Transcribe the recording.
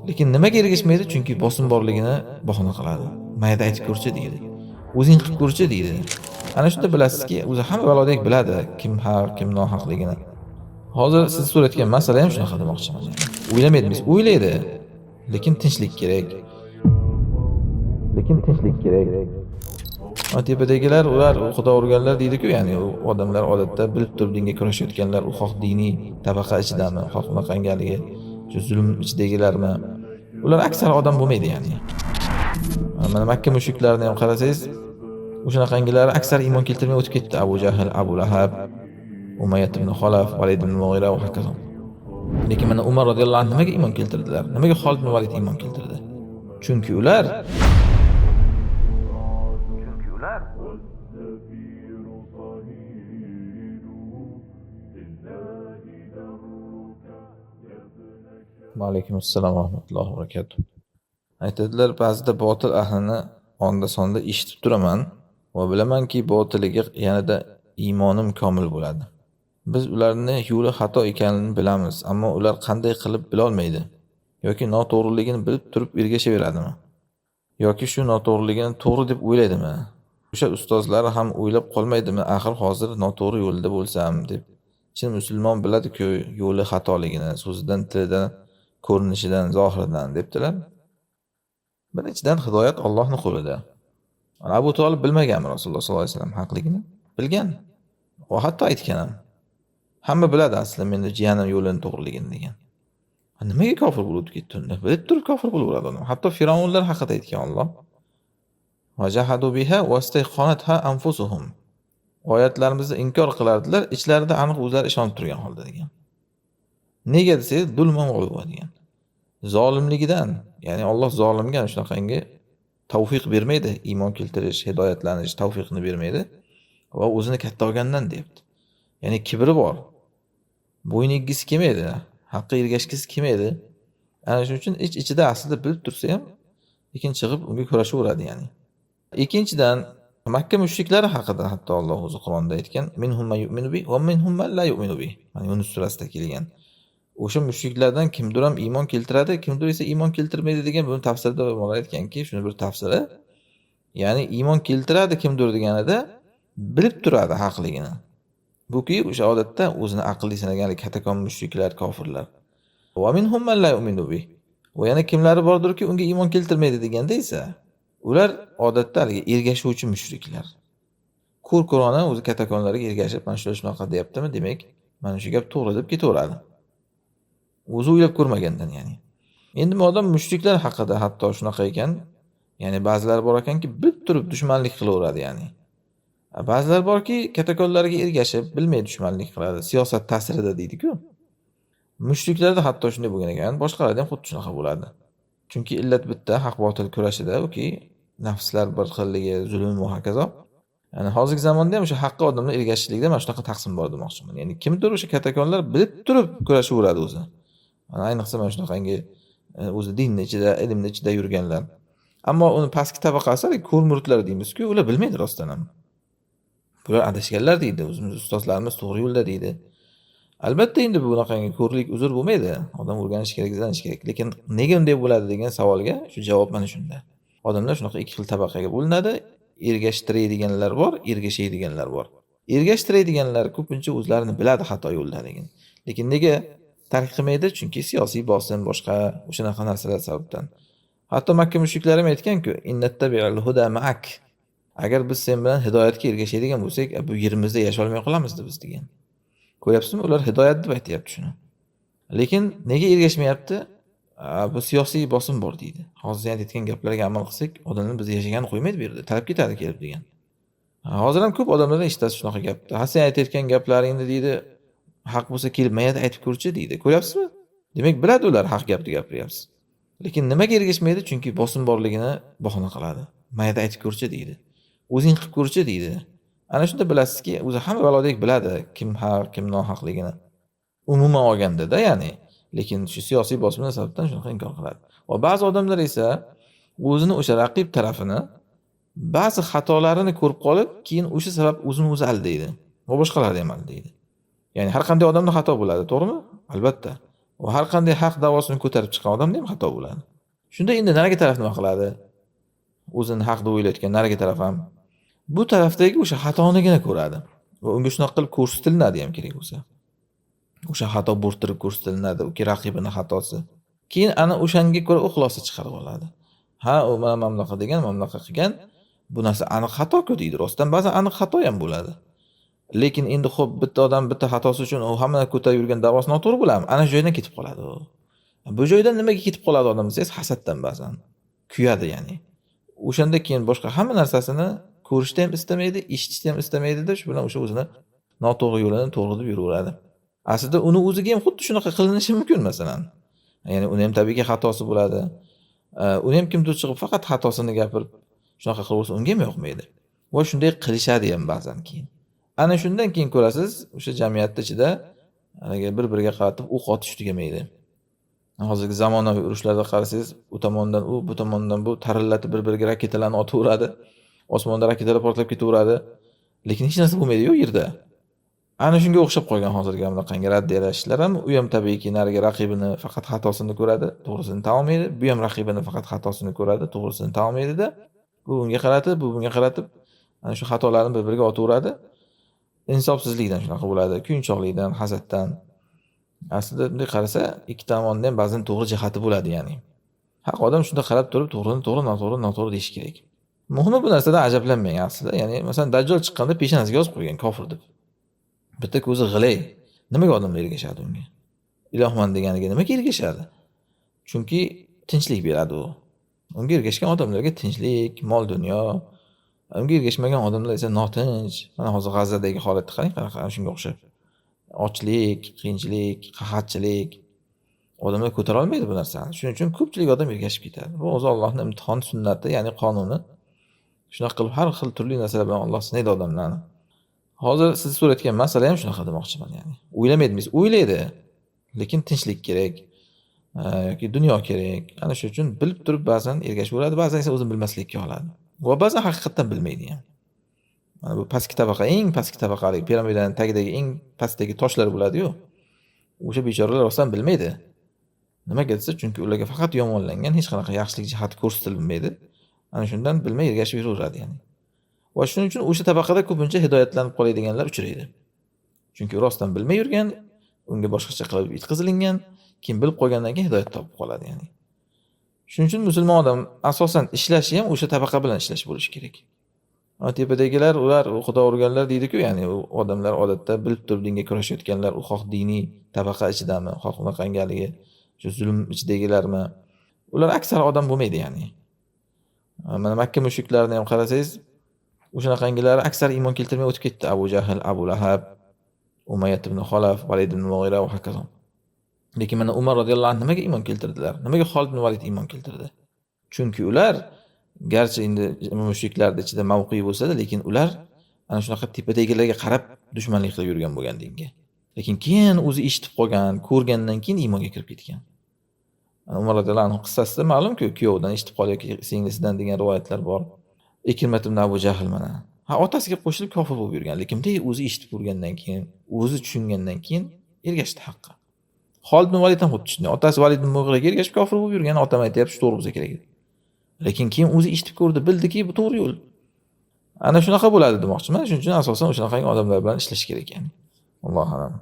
Lekin nimaga ergashmaydi? Chunki bosim borligini bahona qiladi. Mayda aytib ko'rchi deydi. O'zing qilib ko'rchi deydi. Ana shunda bilasizki, o'zi hamma balodek biladi kim haq, kim nohaqligini. Hozir siz so'rayotgan masala ham shunaqa demoqchiman. O'ylamaydi, o'ylaydi. Lekin tinchlik kerak. Lekin tinchlik kerak. Tepadagilar ular xudo urganlar deydi-ku, ya'ni u odamlar odatda bilib turib dinga kurashayotganlar, u xoh diniy tabaqa ichidami, xoh unaqangi haligi shu zulm ichidagilarmi, ular aksar odam bo'lmaydi ya'ni. Mana Makka mushriklarini ham qarasangiz, o'shanaqangilari aksar iymon keltirmay o'tib ketdi. Abu Jahl, Abu Lahab, Umayyat ibn Xalaf, Valid ibn Mughira va hokazo. Lekin mana Umar roziyallohu anhu nimaga iymon keltirdilar? Nimaga Xolid ibn Valid iymon keltirdi? Chunki ular Va alaykum assalom va rahmatullohi va barakatuh. Aytadilar, ba'zida botil ahlini onda-sonda eshitib turaman va bilamanki, botiliga yanada iymonim komil bo'ladi. Biz ularni yo'li xato ekanini bilamiz, ammo ular qanday qilib bilolmaydi yoki noto'g'riligini bilib turib ergashaveradimi? Yoki shu noto'g'riligini to'g'ri deb o'ylaydimi? O'sha ustozlari ham o'ylab qolmaydimi, axir hozir noto'g'ri yo'lda bo'lsam deb. Chin musulmon biladi-ku yo'li xatoligini, so'zidan, tilidan, ko'rinishidan, zohiridan debdilar. Birinchidan hidoyat Allohning qo'lida. Abu Talib bilmaganmi Rasululloh sollallohu alayhi vasallam haqligini? Bilgan. Va hatto aytgan ham. Hamma biladi aslida meni jiyanim yo'lini to'g'riligini degan. Nimaga kofir bo'lib o'tib ketdi unda? Bilib turib kofir bo'laveradi odam. Hatto Firavunlar haqida aytgan Alloh. Va jahadu biha wastayqanatha anfusuhum. Oyatlarimizni inkor qilardilar, ichlarida aniq o'zlari ishonib turgan holda degan. Nega desangiz, zulman va degan. Zolimligidan, ya'ni Alloh zolimga shunaqangi tavfiq bermaydi, iymon keltirish, hidoyatlanish tavfiqini bermaydi va o'zini katta olgandan deyapti. Ya'ni kibri bor. Bo'yin eggisi kelmaydi, haqqa ergashgisi kelmaydi. Ana shuning uchun ich-ichida aslida bilib tursa ham, lekin chiqib unga kurashaveradi ya'ni. Ikkinchidan, Makka mushriklari haqida hatto Alloh o'zi Qur'onda aytgan, minhum man yu'minu bi va minhum man la yu'minu bi. Mana Yunus surasida kelgan. O'sha mushriklardan kimdir ham iymon keltiradi, kimdir esa iymon keltirmaydi degan buni tafsirda ulamolar aytganki, shuni bir tafsiri, ya'ni iymon keltiradi kimdir deganida bilib turadi haqligini. Buki o'sha odatda o'zini aqlli sanagan katakon mushriklar, kofirlar. Va minhum man la yu'minu bi. Va yana kimlari bordirki, unga iymon keltirmaydi deganda esa ular odatda haligi ergashuvchi mushriklar. Ko'r-ko'rona o'zi katakonlarga ergashib, mana shular shunaqa deyaptimi, demak, mana shu gap to'g'ri deb ketaveradi. O'zi o'ylab ko'rmagandan ya'ni. Endi modam mushriklar haqida hatto shunaqa ekan, ya'ni ba'zilar bor ekanki, bilib turib dushmanlik qilaveradi ya'ni. Ba'zilar borki, katakonlarga ergashib, bilmay dushmanlik qiladi, siyosat ta'sirida deydi-ku. Mushriklarda hatto shunday bo'lgan ekan, boshqalarda ham xuddi shunaqa bo'ladi. Chunki illat bitta, haq botil kurashida, uki nafslar bir xilligi, zulm va hokazo. Ya'ni hozirgi zamonda ham o'sha haqqa odamlar ergashishlikda mana shunaqa taqsim bor demoqchiman. Ya'ni kimdir o'sha katakonlar bilib turib kurashaveradi o'zi. Mana ayniqsa mana shunaqangi o'zi dinni ichida, ilmni ichida yurganlar. Ammo uni pastki tabaqasi ko'r muridlar deymiz-ku, ular bilmaydi rostdan ham. Bular adashganlar deydi, o'zimiz ustozlarimiz to'g'ri yo'lda deydi. Albatta endi bu bunaqangi ko'rlik uzr bo'lmaydi. Odam o'rganishi kerak, izlanishi kerak. Lekin nega unday bo'ladi degan savolga shu javob mana shunda. Odamlar shunaqa ikki xil tabaqaga bo'linadi. Ergashtiradiganlar bor, ergashadiganlar bor. Ergashtiradiganlar ko'pincha o'zlarini biladi xato yo'ldaligini. Lekin nega tark qilmaydi? Chunki siyosiy bosim, boshqa o'shanaqa narsalar sababdan. Hatto Makka mushriklari ham aytgan-ku, innattabi'al huda ma'ak. Agar biz sen bilan hidoyatga ergashadigan bo'lsak, bu yerimizda yasholmay qolamiz biz degan. Ko'ryapsizmi? Ular hidoyat deb aytyapti shuni. Lekin nega ergashmayapti? Bu siyosiy bosim bor deydi. Hozir sen aytgan gaplarga amal qilsak, odamlar biz yashaganini qo'ymaydi bu yerda, talab ketadi kelib degan. Hozir ham ko'p odamlardan eshitasiz shunaqa gapni. Ha, sen aytayotgan gaplaringni deydi, haq bo'lsa kelib menga aytib ko'rchi deydi. Ko'ryapsizmi? Demak, biladi ular haq gapni gapiryapsiz. Lekin nimaga ergashmaydi? Chunki bosim borligini bahona qiladi. Menga aytib ko'rchi deydi. O'zing qilib ko'rchi deydi. Ana shunda bilasizki, o'zi hamma balodek biladi kim haq, kim nohaqligini. Umuman olganda-da, ya'ni. Lekin shu siyosiy bosimlar sababdan shunaqa inkor qiladi. Va ba'zi odamlar esa o'zini o'sha raqib tarafini ba'zi xatolarini ko'rib qolib, keyin o'sha sabab o'zini o'zi aldaydi va boshqalarni ham aldaydi. Ya'ni har qanday odamda xato bo'ladi, to'g'rimi? Albatta. Va har qanday haq da'vosini ko'tarib chiqqan odamda ham xato bo'ladi. Shunda endi narigi taraf nima qiladi? O'zini haq deb o'ylayotgan narigi taraf ham bu tarafdagi o'sha xatonigina ko'radi. Va unga shunaqa qilib ko'rsatilinadi ham kerak bo'lsa. O'sha xato bo'rttirib ko'rsatilinadi, u raqibini xatosi. Keyin ana o'shanga ko'ra u xulosa chiqarib oladi. Ha, u mana bunaqa degan, mana bunaqa qilgan, bu narsa aniq xato-ku deydi. Rostdan ba'zan aniq xato ham bo'ladi. Lekin endi xo'p, bitta odam bitta xatosi uchun u hammani ko'tarib yurgan da'vosi noto'g'ri bo'ladimi? Ana shu joydan ketib qoladi u. Bu joydan nimaga ketib qoladi odam desangiz, hasaddan ba'zan. Kuyadi ya'ni. O'shanda keyin boshqa hamma narsasini ko'rishni ham istamaydi, eshitishni ham istamaydida, shu bilan o'sha o'zini noto'g'ri yo'lini to'g'ri deb yuraveradi. Aslida uni o'ziga ham xuddi shunaqa qilinishi mumkin masalan. Ya'ni uni ham tabiiyki xatosi bo'ladi. Uni ham kimdir chiqib faqat xatosini gapirib shunaqa qilaversa unga ham yoqmaydi. Va shunday qilishadi ham ba'zan keyin. Ana shundan keyin ko'rasiz, o'sha jamiyatning ichida haligi bir-biriga qaratib o'q otish tugamaydi. Hozirgi zamonaviy urushlarda qarasangiz, u tomondan u, bu tomondan bu tarillatib bir-biriga raketalarni otaveradi. Osmonda raketalar portlab ketaveradi. Lekin hech narsa bo'lmaydi-yu yerda. Ana shunga o'xshab qolgan hozirgi bunaqangi raddiyalashishlar ham, u ham tabiiyki narigi raqibini faqat xatosini ko'radi, to'g'risini tan olmaydi. Bu ham raqibini faqat xatosini ko'radi, to'g'risini tan olmaydida. Bu unga qaratib, bu bunga qaratib, ana shu xatolarni bir-biriga otaveradi. Insofsizlikdan shunaqa bo'ladi, kuyunchoqlikdan, hasaddan. Aslida bunday qarasa, ikki tomonda ham ba'zan to'g'ri jihati bo'ladi, ya'ni. Haq odam shunda qarab turib, to'g'rini to'g'ri, noto'g'rini noto'g'ri deyish kerak. Muhimi bu narsadan ajablanmang aslida. Ya'ni masalan Dajjol chiqqanda peshonasiga yozib qo'ygan kofir deb. Bitta ko'zi g'ilay. Nimaga odamlar ergashadi unga? Ilohman deganiga nimaga ergashadi? Chunki tinchlik beradi u. Unga ergashgan odamlarga tinchlik, mol dunyo. Unga ergashmagan odamlar esa notinch. Mana hozir G'azzadagi holatni qarang, qanaqa shunga o'xshab. Ochlik, qiyinchilik, qahatchilik. Odamlar ko'tara olmaydi bu narsani. Shuning uchun ko'pchilik odam ergashib ketadi. Bu o'zi Allohning imtihon sunnati, ya'ni qonuni. Shunaqa qilib har xil turli narsalar bilan Alloh sinaydi odamlarni. Hozir siz so'rayotgan masala ham shunaqa demoqchiman, ya'ni. O'ylamaydi, o'ylaydi. Lekin tinchlik kerak yoki dunyo kerak. Ana shu uchun bilib turib ba'zan ergashaveradi, ba'zan esa o'zini bilmaslikka oladi. Va ba'zan haqiqatdan bilmaydi ham. Mana bu pastki tabaqa, eng pastki tabaqalik piramidaning tagidagi eng pastdagi toshlar bo'ladi-yu. O'sha bechoralar rostdan bilmaydi. Nimaga desa, chunki ularga faqat yomonlangan, hech qanaqa yaxshilik jihati ko'rsatilmaydi. Ana shundan bilmay ergashib yuraveradi, ya'ni. Va shuning uchun o'sha tabaqada ko'pincha hidoyatlanib qoladiganlar uchraydi. Chunki rostdan bilmay yurgan, unga boshqacha qilib yetkazilingan, keyin bilib qolgandan keyin hidoyat topib qoladi, ya'ni. Shuning uchun musulmon odam asosan ishlashi ham o'sha tabaqa bilan ishlash bo'lishi kerak. Tepadagilar, ular xudo urganlar deydi-ku, ya'ni u odamlar odatda bilib turib dinga kurashayotganlar, u xoh diniy tabaqa ichidami, xoh unaqangi haligi shu zulm ichidagilarmi, ular aksar odam bo'lmaydi, ya'ni. Mana Makka mushriklarini ham qarasangiz, o'shanaqangilari aksar iymon keltirmay o'tib ketdi. Abu Jahl, Abu Lahab, Umayyat ibn Xalaf, Valid ibn Mughira va hokazo. Lekin mana Umar radhiyallohu anhu nimaga iymon keltirdilar? Nimaga Xolid ibn Valid iymon keltirdi? Chunki ular garchi endi mushriklarning ichida mavqei bo'lsa-da, lekin ular ana shunaqa tepadagilarga qarab dushmanlik qilib yurgan bo'lgan dinga. Lekin keyin o'zi eshitib qolgan, ko'rgandan keyin iymonga kirib ketgan. Umar radhiyallohu anhu qissasida ma'lum-ku, kuyovidan eshitib qoldi yoki singlisidan degan rivoyatlar bor. Ikrimat ibn Abu Jahl mana. Ha, otasiga qo'shilib kofir bo'lib yurgan, lekin bunday o'zi eshitib ko'rgandan keyin, o'zi tushungandan keyin ergashdi haqqa. Xolid ibn Valid ham xuddi shunday. Otasi Valid ibn Mughiraga ergashib kofir bo'lib yurgan, otam aytyapti, shu to'g'ri bo'lsa kerak deb. Lekin keyin o'zi eshitib ko'rdi, bildiki bu to'g'ri yo'l. Ana shunaqa bo'ladi demoqchiman. Shuning uchun asosan o'shanaqangi odamlar bilan ishlash kerak ekan. Allohu a'lam.